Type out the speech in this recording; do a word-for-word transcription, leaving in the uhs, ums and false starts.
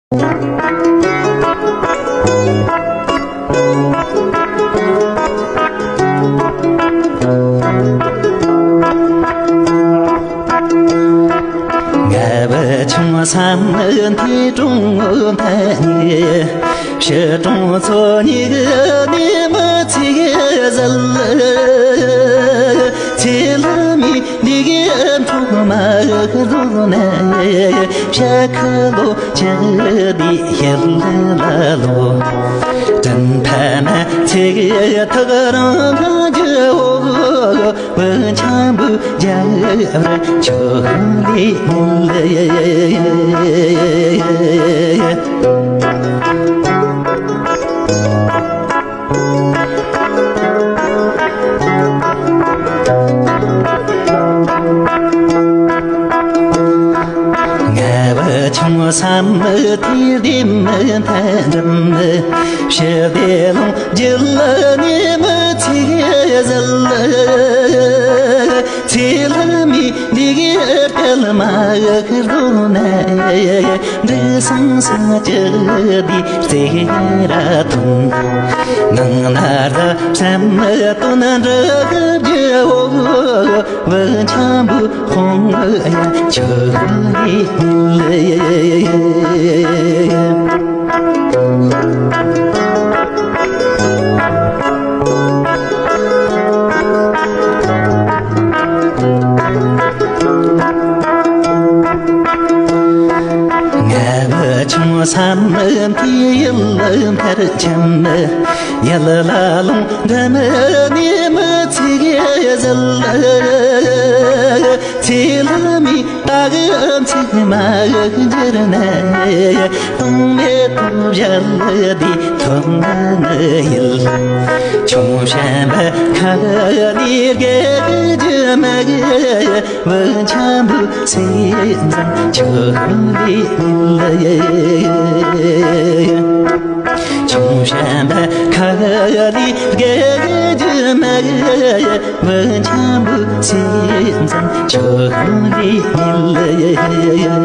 ང་བུ་ཆུང་བསམ་མཐའི་གྲོང་མཐའ་ཉིད། ཕྱི་གྲོང་ཚོ་ཉིད་ནས་མི་ཚིག་ཟིལ། ཚེ་ལ་མི་འདི་གི་འཕྲོག་མ་བཟོ་ན། ཕྱི་ཁ་ལོ་ཆགས་འདི་ཡར་ལ་ལོ། དྲིན་ཕ་མ་ཚེ་ཐག་རིང་རྒྱུ་འོ། བུ་ཆེན་བུ་རྒྱལ་ཆོས་ལས་མིན། ང་བུ་ཆུང་བསམ་མི་དེ་བདེ་མི་མཐའ་འགྲིམ་མི། ཕྱི་བདེ་ལོང་རྒྱུ་ལ་ནི་མི་ཚིག་ཟིལ། ཚེ་ལ་མི་འདི་གི་སྐལ་མ་ཡག་རྡོ་ནས། འདི་སང་སང་ཅི་འདི་རྩེ་ར་ཐུང་། ནང་ན་ར་བསམ་དོན་འདྲི་རྒྱུ་འོ། བུ་ཆེན་བུ་ཁོང་ཡ་ཆོས་ལས་མིན། ང་བུ་ཆུང་བསམ་མི་དེ་ཡུལ་མཐར་འཁྱམས། ཡུལ་ལ་ལོང་འདྲ་མི་ནི་མི་ཚིག་ཟིལ། ཚེ་ལ་མི་རྟག་ཚིག་མ་འགྱུར་ན། སྟོང་མེད་དུ་བཞག་འདི་ཐོབ་ན་ཡིན། ཆུང་ཞན་པ་ཁ་ནི་རྒས་རྒྱུ་མ་གི། བུ་ཆེན་བུ་སེམས་ཙམ་ཆོས་ལས་མིན། ཆུང་ཞན་པ་ཁ་ལི་རྒས་རྒྱུ་མ་གི། བུ་ཆེན་བུ་སེམས་ཙམ་ཆོས་ལས་མིན།